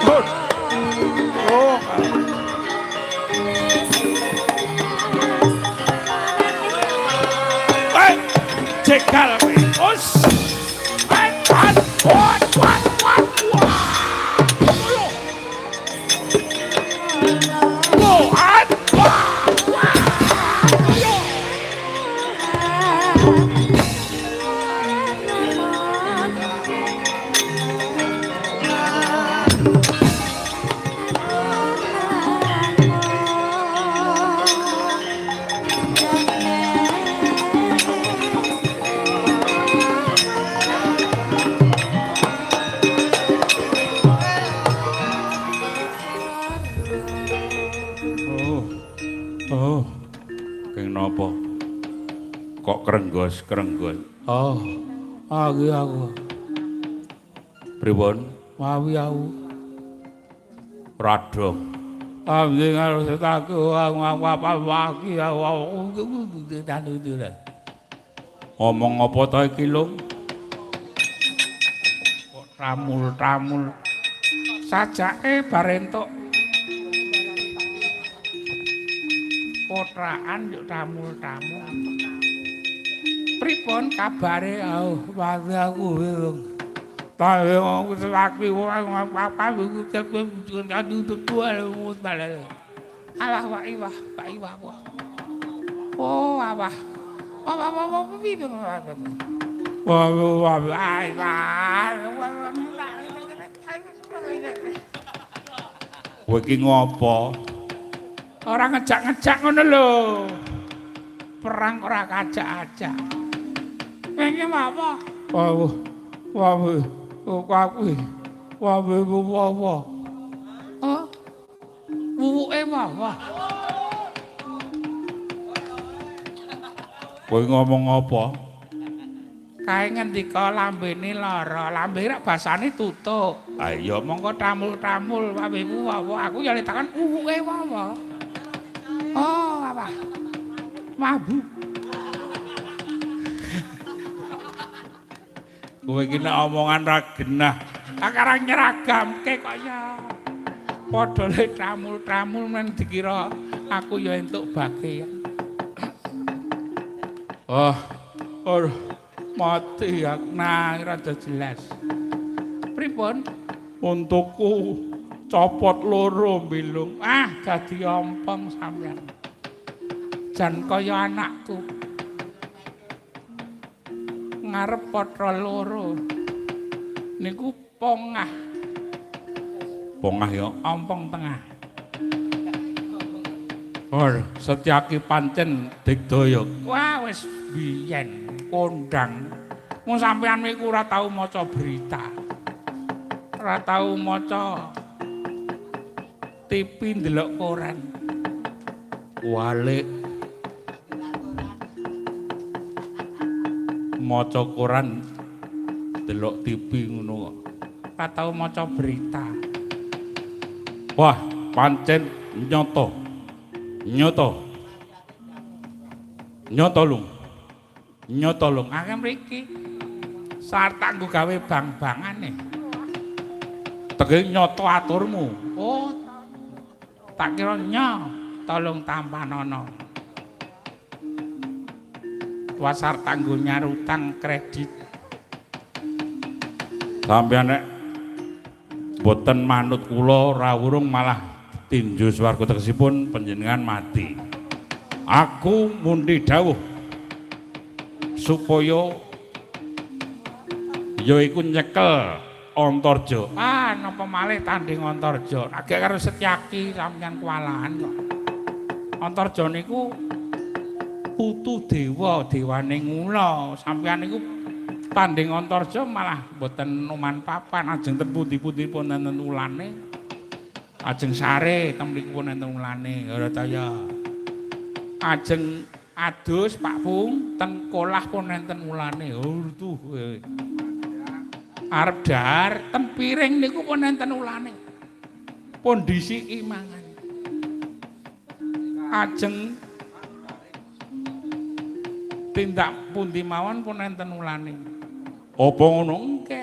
Oh. Oh. Eh, jegal kowe. Us. Eh, wat, wat, wat, wat. Wah. Wah, wah, wah. Ayo. Oh. Oh. Keng napa? Kok krenggos-krenggos? Oh, aku aku. Pripun? Mawi aku. Radong. Aku karo aku apa aku aku. Ngomong apa ta iki, Lung? Kok tamul-tamul. Sajake bar entuk kotrakan yo tamul-tamul. Pripun kabare? Oh, wae aku wirung. Tae aku laki apa Alah wah iwah, wah iwah wah. Oh, awah. Wah wah wah wah piye. Wah wah wah wah. Kowe iki ngopo? Ora ngejak-ngejak ngono lho. Perang ora kajak-ajak. Pengen apa? Wah wah wah wah wah wah. Oh. Wuwuke wah. Kowe ngomong apa? Kae ngendika lambene lara, lambe rak basane tutuk. Ha iya, monggo tamul-tamul lambemu wawa. Aku ya takon wuwuke wawa. Oh, apa? Mabuk. Kowe iki nek omongan ra genah. Akarang nyeragamke kok ya. Padha le tamul-tamul men dikira aku ya entuk bagian. Oh, oh, mati aku. Nah, rada jelas. Pripun? Untukku copot loro bilung. Ah, dadi ompong sampean. Jan kaya anakku. Ngarep potra loro. Niku pongah. Pongah ya, ompong tengah. Or, Setyaki pancen digdaya. Wah, wis biyen kondang. Mung sampean niku ora tau maca berita. Ora tau maca TV, ndelok koran. Walik. Maca koran delok TV ngono kok. Ora tau maca berita. Wah, pancen nyata. Nyata. Nyata lung. Nyata lung. Akeh mriki. Sarta nggo gawe bang-bangane. Tegese nyata aturmu. Oh. Tak kira nya, tolong tampanono. Pasar tanggo nyarutang kredit. Sampeyan nek boten manut kula ora urung malah tinju swarga tegesipun panjenengan mati. Aku mundi dawuh supaya yaiku nyekel Antarja. Ah, napa malih tanding Antarja? Agek karo Setyaki sampeyan kewalahan kok. Antarja niku putu dewa, dewane ngula. Sampeyan niku tanding Antarja malah mboten numan papan, ajeng ten pundi-pundi pun enten ulane. Ajeng sare ten mriku pun enten ulane, ora ta ya. Ajeng adus Pak Pung ten kolah pun enten ulane. Oh tuh. Arep dahar ten piring niku pun enten ulane. Pun disiki mangan. Ajeng tindak pundi mawon pun enten ulane. Apa ngono? Nggih.